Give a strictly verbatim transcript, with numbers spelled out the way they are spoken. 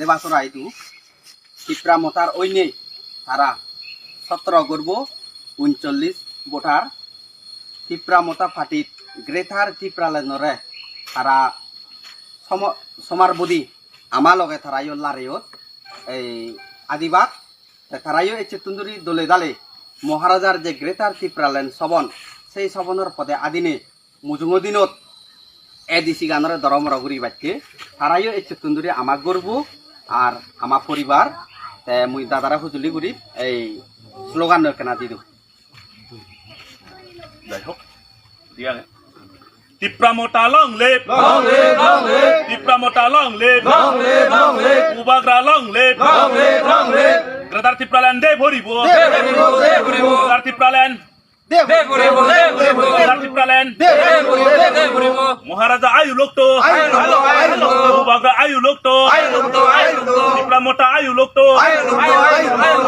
Debasora itu, Tipra Mothar oinei tara sotro gorbo uncholish voter, Tipra Motha Phatit Greater Tipraland ore tara somo-, somar bodi ama loge tarayo lareyot ei adibak te tarayo ecche tunduri dole dale Maharajar je Greater Tipraland sobon, sei sobonor pode adine mujungo dinot A D C ganore doromoro guri bacche, tarayo ecche tunduri ama gorbo ar ama poribar, te mui dadare hujuli guri ei slogan no kena didu. Jai hok, diya ne. Tipra Motha long live! Long live, long live! Tipra Motha long live! Long live, long live! Bubagra long live! Long live, long live! Greater Tipraland de bhoribo! De bhoribo, de bhoribo! Greater Tipraland! De bhoribo, de bhoribo! Greater Tipraland! De bhoribo, de bhoribo! Maharaja ayu lokto! Ayu lokto, ayu lokto! Bubagra ayu lokto! Ayu lokto, ayu lokto! Tipra Motha ayu lokto! Ayu lokto, ayu lokto!